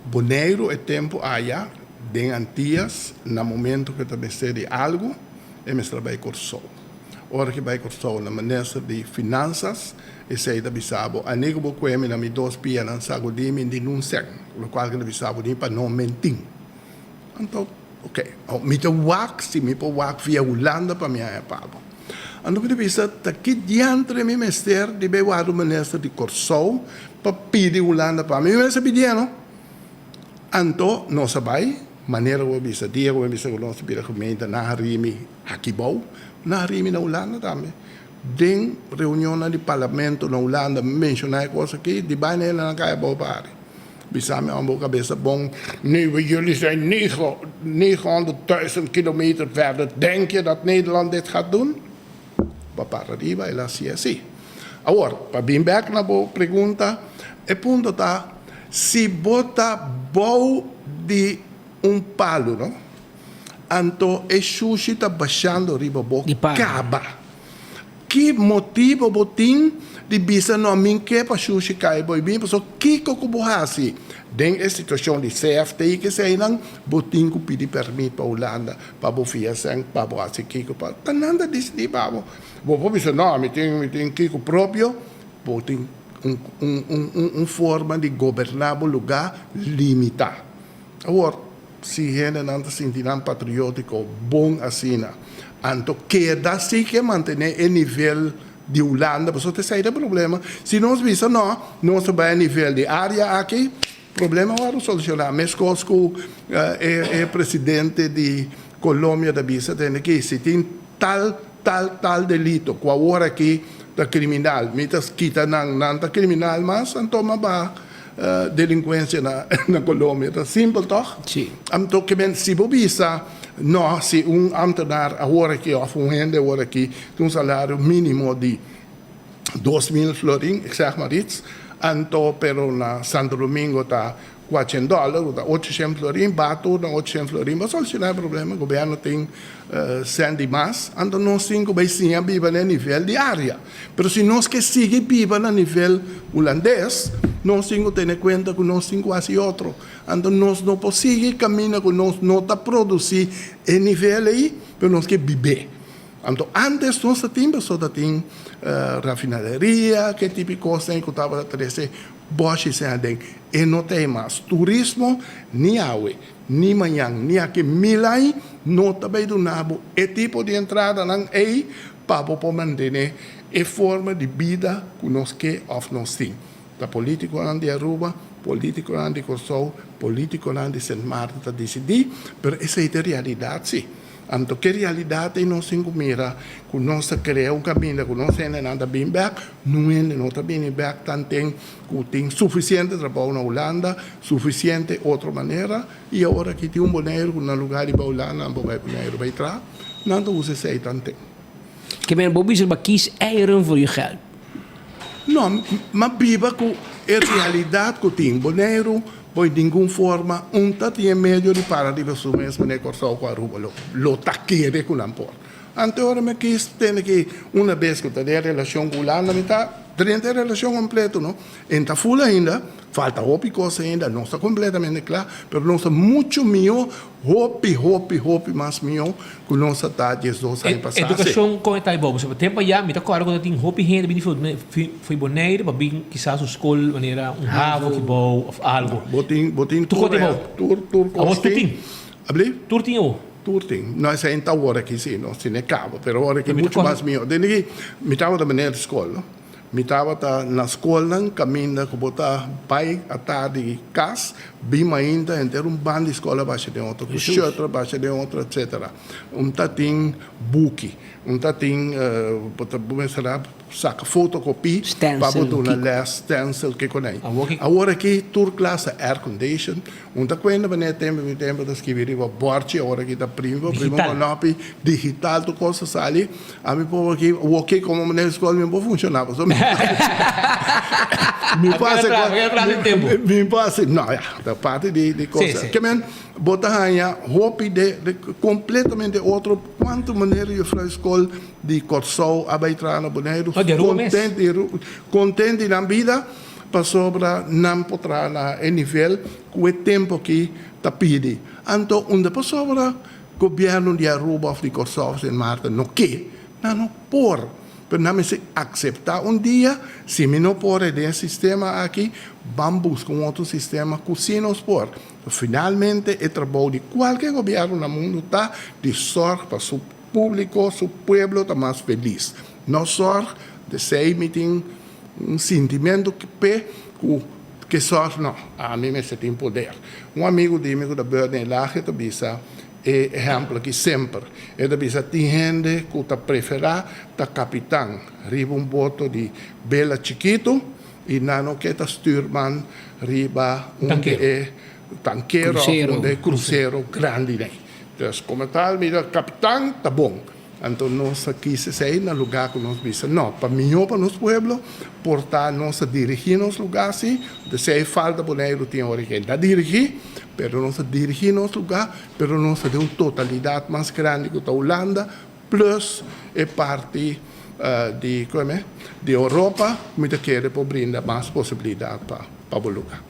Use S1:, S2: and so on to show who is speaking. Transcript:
S1: Boneiru e tempu aya den Antias na momento ku e ta mester di algu e mester a bai Kòrsou. Ora ku e bai Kòrsou na minister di Finansas esei ta bisa bo ane ku bo kue mi na mi dos pianan sagudí mi di nun sèn lokual ku ta bisa bo ni pa no mentin. Anto ok mi ta wak si mi por wak via Hulanda pa mi haña pa bo. Anto mi ta bisa ta ki diantre mi mester di bai wak minister di Kòrsou pa pidi Hulanda pa mi. Mi mester pidié no. Anto nos a bai, manera ku bo bisa, dia ku bo bisa ku nos a bira gemeente nan a rimi aki bou, nan a rimi na Hulanda tambe. Den reunionnan di parlamento na Hulanda mi menshoná e kos aki, di bai na hende nan kai abou pa ari. Bisa mi amo bo kabesa bon, nu we jullie zijn 900.000 kilometer verder, denk je dat Nederland dit gaat doen? Bo a para riba, el a hasi así. Awor, pa bin bek na bo pregunta, e punto ta, si bo ta bou di un palu, no? Anto e shushi ta bashando riba bo kaba. Ki motibo bo tin di bisa no min ke pa shushi kai bo i bin? Pasobra kiko ku bo hasi den e situashon di CFT ke eseinan, bo tin ku pidi pèrmit pa Hulanda pa bo fia sèn pa bo hasi kiko pa ta nan ta disidí pa bo. Bo por bisa no mi tin mi tin kiko propio, bo tin un un un un forma di goberná bo lugá limitá. Awor si hendenan ta sinti nan patriótiko bon asina, anto keda si ke mantené e nivel di Hulanda, pasobra ta esei ta e problema. Si nos bisa no, nos ta bai e nivel di área aki, problema wòrdu solushoná. Meskos ku e presidente di Colombia ta bisa tende ki si tin tal, tal, tal delito ku awor aki ta kriminal, mi ta kita nan, nan ta kriminal mas, anto mi a baha delinkuensia na Colombia. Ta simpel tòg?
S2: Sí.
S1: Anto ke men si bo bisa no, si un ambtenaar awor aki òf un hende awor aki tin un salario mínimo di 2000 florin, ik zeg maar iets, anto pero na Santo Domingo ta 400 dòler, ku ta 800 florin, ba tur na 800 florin, bo solushoná e problema, gobièrnu tin sèn di mas, anto nos tin ku bai siña biba na e nivel di área. Pero si nos ke sigui biba na nivel hulandes, nos tin ku tene kuenta ku nos tin ku hasi otro. Anto nos no por sigui kaminda ku nos no ta produsí e nivel ei, pero nos ke bib'é. Anto antes nos ta tin pasobra ta tin rafinaderia, ke tipo di kosnan ku tabata trese bòshi esei aden. E no ta ei mas. Turismo ni awe, ni mañan, ni aki mil aña no ta bai duna bo e tipo di entradanan ei pa bo por mantené e forma di bida ku nos ke òf nos tin. Ta polítikonan di Aruba, polítikonan di Kòrsou, polítikonan di Sint Maarten ta disidí, pero esei ta e realidat sí. Anto ke realidat ei nos tin ku mira ku nos ta krea un kaminda ku nos hendenan ta bin bèk? Nun hende no ta bini bèk tanten ku tin sufisiente trabou na Hulanda, sufisiente otro manera i awor aki tin un Boneiru ku na lugar di bai Hulanda nan por bai Boneiru bai traha, nan ta usa esei tanten.
S2: Ke men bo bisa ba kies eieren voor je geld?
S1: No, m'a biba ku e realidat ku tin Boneiru. Bo di ningun forma un ta tin e medio di para riba su mes manera Kòrsou ku Aruba lo lo ta kere ku nan por. Ante ora mi kis tende ki una bes ku ta den relashon ku Hulanda mi ta drenta e relashon kompleto no. E ta ful ainda, falta hopi kos ainda, no sta kompletamente kla, pero nos ta muchu mihó Hopi, hopi, hopi mas mihó ku nos a ta 12 aña pasá.
S3: Edukashon kon e ta abou? Pasobra tempu ayá mi ta kòrda ku ta tin hopi hende bini for Bonaire pa bin kisas un skol manera un havo aki bou òf algu.
S1: Bo tin, bo tin
S3: Tur
S1: tur
S3: kote bou.
S1: Tur, tur kos
S3: Awor tur
S1: tin.
S3: tin.
S1: Abli?
S3: Tur tin awor.
S1: Tur tin. No esei ta awor aki si, nos tin e kaba, pero awor aki
S3: Mi ta
S1: muchu
S3: kòrda.
S1: mas mihó. Dende ki mi tabata meneer di skol, no. Mi tabata na skolnan kaminda ku bo ta bai atardi kas, bin mainta henter un ban di skol a basha den otro, ku shùtter a basha den otro etsetera. Un ta tin buki, un ta tin bo ta bo mester a saka fotokopí pa bo duna lès, stènsel, kiko nei. Awor aki tur klas ta aircondition, un ta kuenta manera tempu mi tempu ta skibi riba bòrchi, awor aki ta primi bo primi un kònòpi digital tur kos ta sali. Ami por aki woke como meneer di school mi por funciona pasobra mi mi por haci mi por haci no ya ta parti di di cosa ke men bo ta haya hopi de completamente otro cuanto meneer di juffrouw di school di Corsou a bay traha na Boneiru contenti contenti nan bida. Pasobra nan por traha na e nivel ku e tempu aki ta pidi. Anto unda pasobra gobièrnu di Aruba òf di Kòrsou òf Sint Maarten no ke, nan no por. Pero nan mester akseptá un dia, si mi no por den e sistema aki, ban buska un otro sistema ku sí nos por. Finalmente e trabou di kualke gobièrnu na mundu ta di sòrg pa su públiko, su pueblo ta mas felis. No sòrg, desei mi tin un sintimentu p'e ku ke sòrg no, ami mester tin poder. Un amigu di mi ku ta Bernie Elage ta bisa e ehèmpel aki semper. E ta bisa tin hende ku ta preferá ta kapitan riba un boto di bela chikitu i nan no ke ta stürman riba un di e tankero òf un di e krusero grandi nei. Dus komo tal mi ta kapitan ta bon. Anto nos a kis esei na lugá ku nos bisa, no, pa mihó pa nos pueblo, por ta nos a dirigí nos lugá sí, esei falta Boneiru tin ora ke ta dirigí, pero nos a dirigí nos lugá, pero nos a den un totalidat mas grandi ku ta Hulanda, plus e parti di kome di Europa, mi ta kere por brinda mas posibilidat pa bo lugá.